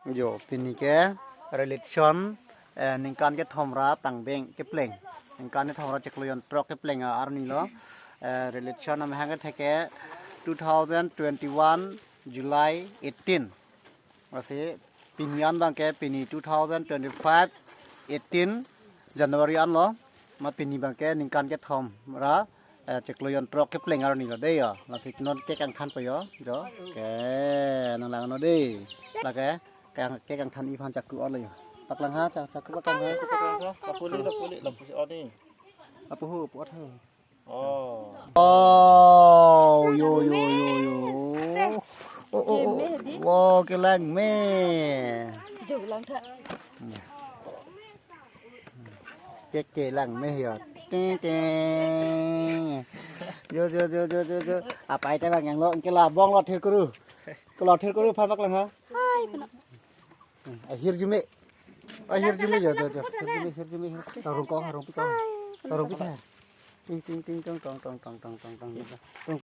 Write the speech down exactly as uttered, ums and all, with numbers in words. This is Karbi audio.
Jo, pini ke relation, eh, ningkan kethom ra tangbeng kepleng. Ningkan kethom ra chiklo jonthrok kepleng arni lo. Eh, relation amahang kethe ke two thousand twenty-one July eighteen. Lasi pini an abang ke pini two thousand twenty-five eighteen January an lo. Ma pini abang ke ningkan kethom ra, eh, chiklo jonthrok kepleng arni lo dei yo. Lasi non cake angthan po yo. Jo. Ke nang lang non dei. Lake cake angthan-i aphan chaku ot lo yo. Paklang ha, cha-, chaku paklang ha. Lapuli, lapuli, lapuli, oh, ni. Apu hu, apu ot ho. Oh. Oh, yo, yo, yo, yo. Oh, oh, oh. Game meh di. Wow, kelang meh. Jo lang tha. Cake kelang meh yo. Ting, ting. Jo, jo, jo, jo, jo, jo. Apai ta bang yang lo, ke la bong lo thir kuru. Ke lo thir kuru, pha paklang ha. Hai, pena. Hmm, ahir jume. Ahir jume yo, jo, jo. Ahir jume, ahir jume, ahir. Arung ko, arung pi ko. Arung pi ko. Ting, ting, ting, tong, tong, tong.